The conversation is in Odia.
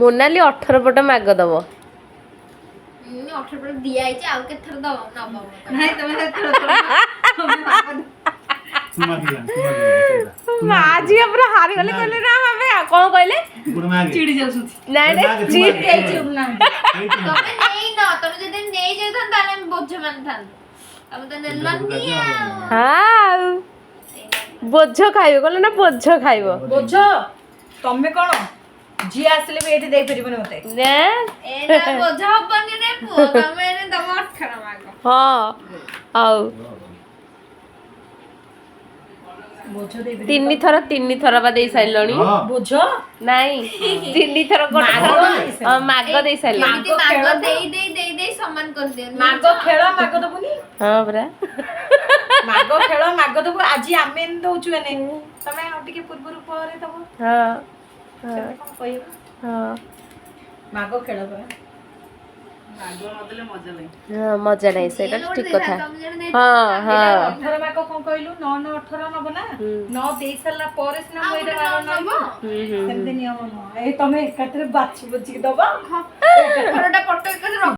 ମୋନାଲି 18 ପଟ ମାଗ ଦବ। 18 ପଟ ଦିଆ ହେଇଛି, ଆଉ କେତେଥର ଦବ ନବ? ନାଇଁ, ତମେ ତମେ ତୁ ମାଗିଲା, ତୁ ମାଗିଲା। ମା ଝିଅ ପୁରା ହାରିଗଲେ। କହିଲେ ନା ଆମେ ଆଉ କଣ କହିଲେ? ଗୋଟେ ମାଗେ। ଚିଡି ଯାଉଛନ୍ତି। ନାଇଁ ନାଇଁ, ମାଗେ, ତୁ ଚିଡି ମାଗେ। କେହି ଚୁପ୍ ନାହାନ୍ତି। ଏଇ ତୁ ମାଗେ। ତମେ ନେଇନ। ତମେ ଯଦି ନେଇ ଯାଇଥାନ୍ତ, ତାହେଲେ ଆମେ ବୋଝ ମାନିଥାନ୍ତୁ। ତମେ ତ ନେଲନି ଆଉ। ହଁ, ଆଉ ବୋଝ ଖାଇବ କହିଲେ ନା, ବୋଝ ଖାଇବ। ବୋଝ ତମେ କଣ, ଯିଏ ଆସିଲେ ବି ଏଇଠି ଦେଇପାରିବନି ମତେ। ନା। ଏଇଟା ବୋଝ ହବନି ରେ ପୁଅ। ତମେ ଏଇନେ ତମ 18 ମାଗ। ହଁ, ଆଉ ବୋଝ ଦେଇପାରିବ। ତିନି ଥର, ତିନି ଥର ବା ଦେଇ ସାରିଲଣି। ହଁ। ବୋଝ। ନାଇଁ, ତିନି ଥର ଗୋଟେ ମାଗ ଥର। ଦେଇ ସାରିଲଣି। ହଁ, ମାଗ ଦେଇ ସାରିଲଣି। ଏମିତି ମାଗ ଦେଇ ଦେଇ ଦେଇ ଦେଇ ସମାନ କରିଦିଅନ୍ତି। ମାଗ ଖେଳ, ମାଗ ଦବୁନି। ହଁ ପରା। ମାଗ ଖେଳ, ମାଗ ଦବୁ। ଆଜି ଆମେ ଦଉଛୁ ଏନେ, ତମେ ଆଉ ଟିକେ ପୂର୍ବରୁ ପରେ ଦବ। ହଁ ହଁ। ସେମିତି କଣ କହିବ? ହଁ। ମାଗ ଖେଳ ପରା। ହଁ, ମଜା ନାହିଁ, ସେଇଟା ଠିକ କଥା। ତମେ ଜଣେ ଦେଇ ହଁ ହଁ 18 ମାଗ କଣ କହିଲୁ? 9 9 18 ନବ ନା, 9 ଦେଇ ସାରିଲା ପରେ ସିନା ଆଉ ମୁଁ ଏଇଟା ଗୋଟେ ମାଗ ନଅ ନବ। ନବ। ହୁଁ ହୁଁ ସେମିତି ନିୟମ ନୁହଁ। ଏଇ ତମେ ଏକାଥରେ ବାଛି ବୁଝିକି ଦବ। 18ଟା ପଟ ଏକାଥରେ ରଖ।